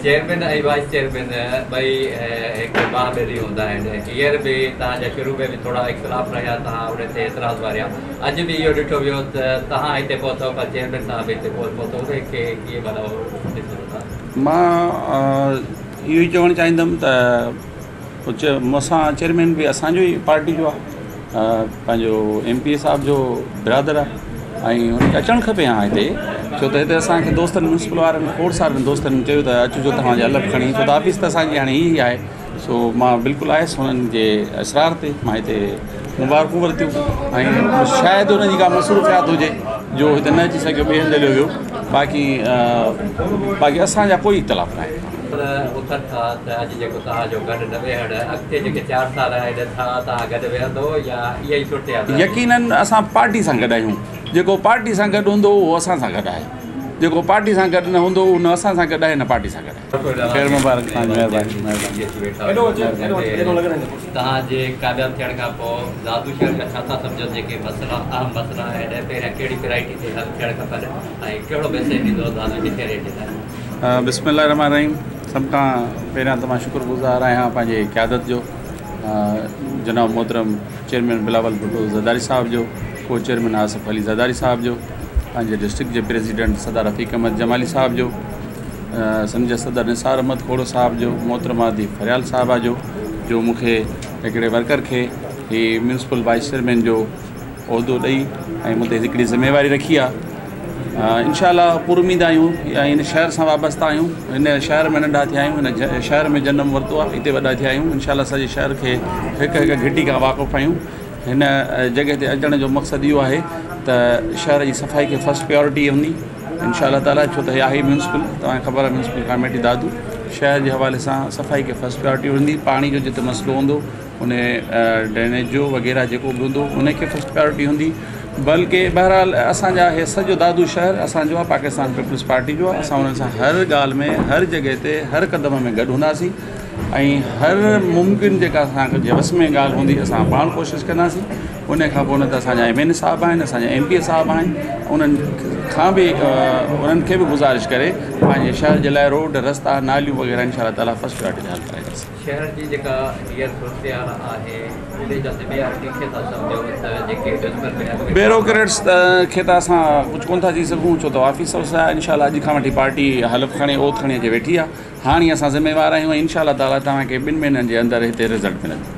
Chairman ۽ vice chairman ٻئي هڪ ٻانهن ٻيلي هوندا آهن. هينئر به توهان جا شروع ۾ به ٿورا اختلاف رهيا، توهان ان تي اعتراض واريا. اڄ به اهو ڏٺو ويو ته توهان هتي پهتؤ پر چيئرمين صاحب هتي ڪونه پهتو، ان کي ڪيئن معنيٰ ڏسو ٿا؟ مان اهو ئي چوڻ چاهيندم ته مون سان چيئرمين به اسان جو ئي پارٽي جو آهي پنهنجو ايم پي اي صاحب جو برادر آهي ۽ هن کي اچڻ کپي ها هتي ڇو ته هتي اسانکي دوستن ميونسپل وارن کوڙ سارن دوستن چيو ته اچجو توهان جي حلف کڻي ڇو ته آفيس ته اسانجي هاڻي هي ئي آهي سو مان بلڪل آيس هنن جي اصرار تي مان هتي مبارڪون ورتيون ۽ شايد هن جي ڪا مصروفيات هجي جو هتي نه اچي سگهيو ٻئي هنڌ هليو ويو باقي باقي اسانجا ڪوئي اختلاف نه آهي. پر اٿن ٿا ته اڄ جيڪو توهان جو گڏ نه ويهڻ اڳتي جيڪي چار سال آهن ڇا توهان گڏ ويهندو يا اها ئي صورتحال رهندي؟ يقينن اسان پارٽي سان گڏ آهيون جيڪو پارٽي سان گڏ هوندو اهو اسان سان گڏ آهي جيڪو پارٽي سان گڏ نه هوندو اهو نه اسان سان گڏ آهي نه پارٽي سان گڏ آهي. خير مبارڪ توهان جي مهرباني مهرباني. توهان جي ڪامياب ٿيڻ کان پوء دادو شهر جا ڇا ٿا سمجهو جيڪي مسئلا اهم مسئلا آهن پهريان ڪهڙي پرائرٽي تي حل ٿيڻ کپن ۽ ڪهڙو ميسيج ڏيندو دادو جي شهرين جي لاء؟ بسم الله الرحمٰن الرحيم سڀ کان پهريان ته مان شڪر گذار آهيان پنهنجي قيادت جو جناب محترم چيئرمين بلاول ڀٽو زرداري صاحب جو ڪو چيئرمين آصف علي زرداري صاحب جو پنهنجي ڊسٽرڪٽ جي پريزيڊنٽ صدر رفيق احمد جمالي صاحب جو سنڌ جي صدر نثار احمد کوڙو صاحب جو محترمه ادي فريال صاحبه جو جو مون کي هڪڙي ورڪر کي هي ميونسپل وائيس چيئرمين جو عهدو ڏئي ۽ مون تي هڪڙي ذميواري رکي آهي انشاء الله پر اميد آهيون يا هن شهر سان وابسته آهيون هن شهر ۾ ننڍا ٿيا آهيون هن شهر ۾ جنم ورتو آهي هتي وڏا ٿيا آهيون انشاء الله سڄي شهر کي هڪ هڪ گهٽي کان واقف آهيون هن جڳهه تي اچڻ جو مقصد اهو آهي ته شهر جي صفائي کي فرسٽ پريورٽي هوندي انشاء الله تعاليٰ ڇو ته هي آهي ميونسپل توهان کي خبر آهي ميونسپل ڪاميٽي دادو شهر جي حوالي سان صفائي کي فرسٽ پريورٽي هوندي پاڻي جو جتي مسئلو هوندو ان ڊرينيج جو وغيره جيڪو به هوندو ان کي فرسٽ پريارٽي هوندي بلڪه بهرحال اسان جا هي سڄو دادو شهر اسان جو آهي پاڪستان پيپلز پارٽي جو آهي اسان انهن سان هر ڳالهه ۾ هر جڳهه تي هر قدم ۾ گڏ هونداسين ۽ هر ممڪن جيڪا اسان جي وس ۾ ڳالهه هوندي اسان پاڻ ڪوشش ڪنداسين ان کان پوء نه ته اسان جا ايم اين اي صاحب آهن اسان جا ايم پي اي صاحب آهن انهن کان به انهن کي به گذارش ڪري پنهنجي شهر جي لاء روڊ رستا ناليون وغيره انشاء الله تعالٰي فرسٽ پريارٽي تي حل ڪرائينداسين. شهر جي جيڪا هينئر صورتحال آهي انهي جا ذميوار ڪنهن کي ٿا سمجهو ته جيڪي ميونسپل ۾ اڳ ۾ بيروڪريٽس کي ته اسان ڪجهه ڪونه ٿا چئي سگهون ڇو ته آفيسرس آهي انشاء الله اڄ کان وٺي پارٽي حلف کڻي اوٿ کڻي اچي ويٺي آهي هاڻي اسان ذميوار آهيون ۽ انشاء الله تعالي توهان کي ٻن مهينن جي اندر هتي رزلٽ ملندو.